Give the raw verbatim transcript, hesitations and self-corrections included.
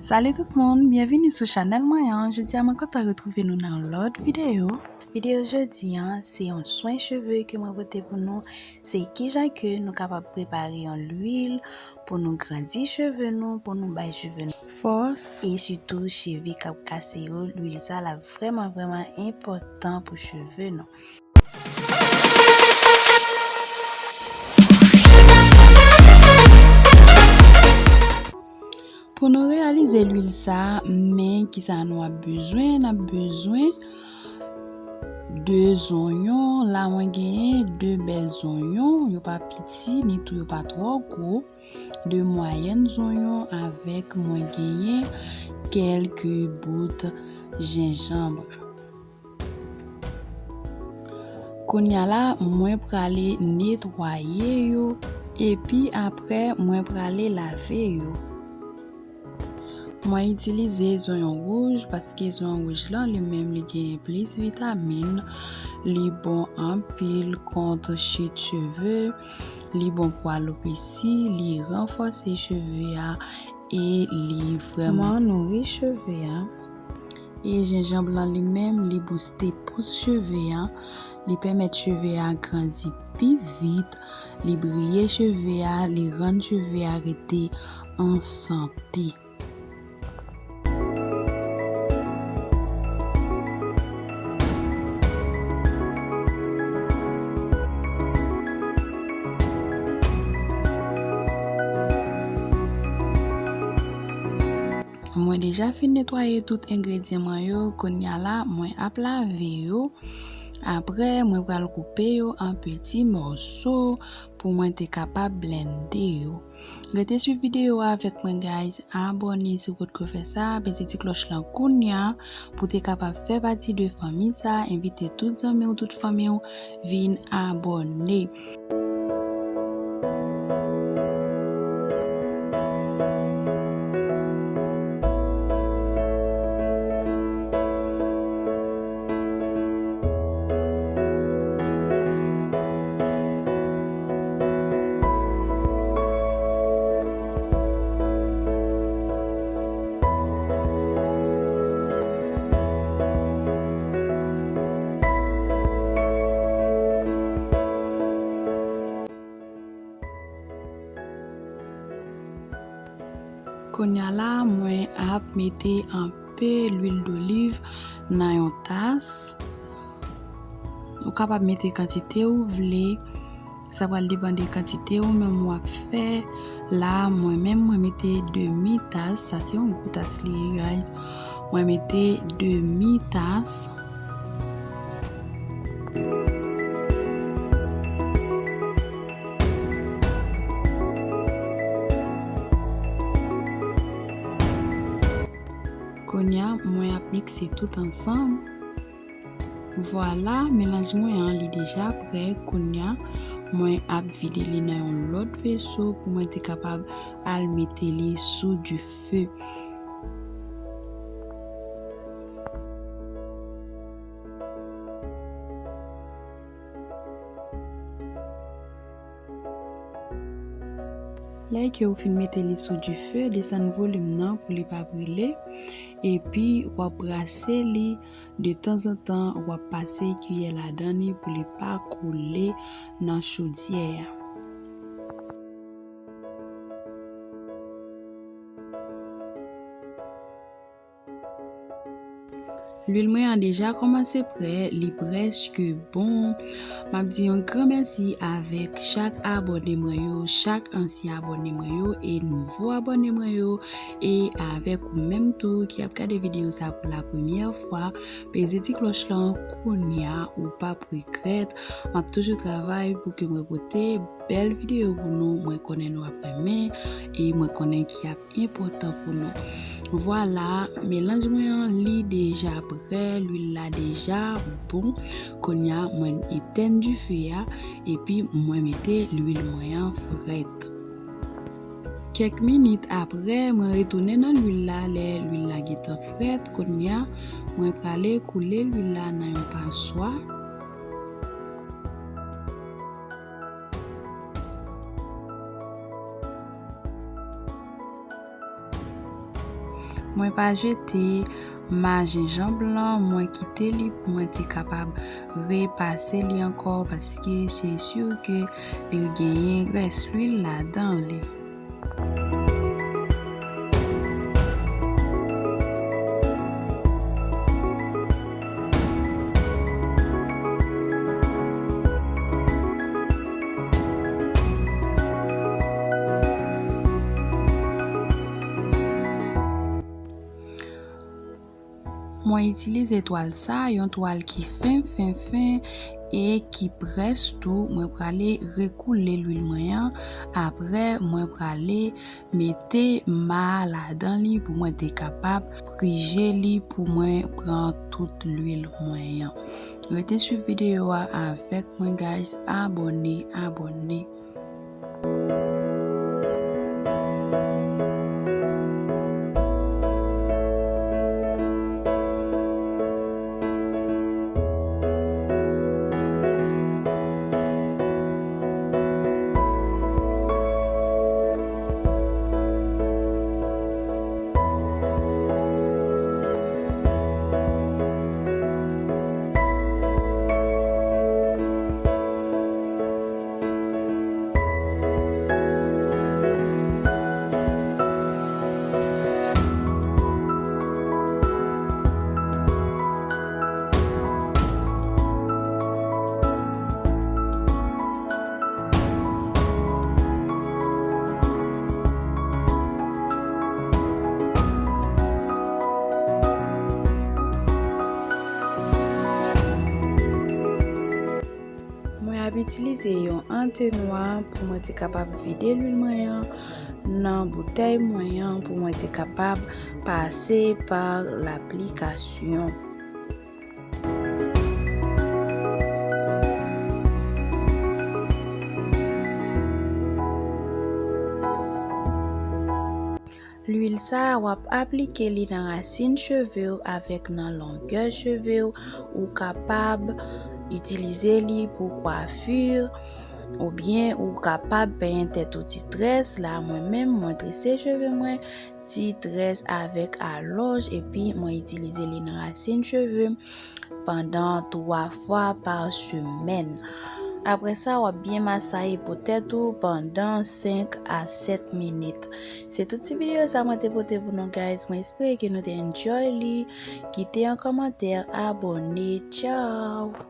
Salut tout moun, byenvini sou chanèl mwen an. Jodi a mwen kontan retwouve nou nan yon lòt videyo. Videyo jodi an, se yon swen cheve ke mwen pote pou nou. Se kijan ke nou kapab prepare yon lwil pou nou grandi cheve nou, pou nou bay cheve nou fòs, e sitou cheve k ap kase yo, lwil sa l ap vrèman, vrèman enpòtan pou cheve nou. Pou nou reyalize lwil sa, men kisa nou ap bezwen? N ap bezwen de zonyon. La, mwen genyen de bèl zonyon, yo pa piti, ni tou yo pa twò gwo. De mwayèn zonyon avèk mwen genyen kèlke bout jenjanm. Kounye a la, mwen prale netwaye yo, epi apre, mwen prale lave yo. Mwen itilize zonyon wouj paske zonyon wouj lan li menm li genyen plis vitamin, li bon anpil kont chit cheve, li bon pou alopesi, li ranfòse cheve a e li vrèman nouri cheve a. E jenjanm lan li menm, li bouste pous cheve a, li pèmèt cheve a grandi pi vit, li briye cheve a, li rann cheve a rete an sante. Mwen deja fin netwaye tout engredyan mwen yo, kounye a la, mwen ap lave yo. Apre, mwen pral koupe yo an piti mòso pou mwen te kapab blende yo. Rete swiv videyo a avèk mwen, guys. Abòne si w potko fè sa, peze ti klòch lan kounye a pou te kapab fè pati de fanmi sa. Envite tout zanmi w, tout fanmi w vin abòne. Kounye a la, mwen ap mete anpe lwil doliv nan yon tas. Ou kapab mete kantite ou vle. Sa pral depann de kantite ou menm w ap fè. La, mwen menm, mwen mete demi tas. Sa se yon gwo tas li ye, guys. Mwen mete demi tas. Kounye a, mwen ap mikse tout ansanm. Vwala, melanj mwen an, li deja prè. Kounye a, mwen ap vide li nan yon lòt veso pou mwen te kapab al mete li sou dife. Lè ke ou fin mete li sou dife, desann volim nan pou li pa brile, epi w ap brase li. De tanzantan, w ap pase kiyè ladan li pou li pa koule nan chodyè a. Lwil mwen an deja kòmanse prè, li prèske bon. M ap di yon gran mèsi avèk chak abòne mwen yo, chak ansyen abòne mwen yo e nouvo abòne mwen yo, e avèk ou menm tou ki ap gade videyo sa pou la premyè fwa. Peze ti klòch lan kounye a, ou p ap regrèt. M ap toujou travay pou ke mwen pote bèl videyo pou nou. Mwen konnen nou ap renmen e mwen konnen ki ap enpòtan pou nou. Vwala, melanj mwen an, li deja prè, lwil la deja bon. Kounye a, mwen etèn dife a, epi mwen mete lwil mwen an frèt. Kèk minit apre, mwen retounen nan lwil la lè lwil la gentan frèt. Kounye a, mwen prale koule lwil la nan yon paswa. Mwen pa jete ma jenjanm lan, mwen kite li pou mwen te kapab repase li ankò, paske se si ke li genyen rès lwil ladan li. Mwen itilize twal sa, yon twal ki fen, fen, fen, e ki près tou. Mwen prale rekoule lwil mwen an. Apre, mwen prale mete ma a ladan li pou mwen te kapab prije li pou mwen pran tout lwil mwen an. Rete swiv videyo a avèk mwen, guys. Abòne, abòne. Mwen ap itilize yon antenwa pou mwen te kapab vide lwil mwen an nan boutèy mwen an, pou mwen te kapab pase pa laplikasyon. Lwil sa a, w ap aplike li nan rasin cheve w avèk nan longè cheve w. Ou kapab itilize li pou kwafi, oubyen ou kapab penyen tèt ou ti très. La, mwen menm, mwen trese cheve mwen ti très avèk alonj, epi mwen itilize li nan rasin cheve m pandan twa fwa pa semèn. Apre sa, w ap byen masaye po tèt ou pandan senk a sèt minit. Se tout ti videyo sa mwen te pote pou nou, guys. Mwen espere ke nou te enjoy li. Kite yon kòmantè, abòne. Tchao!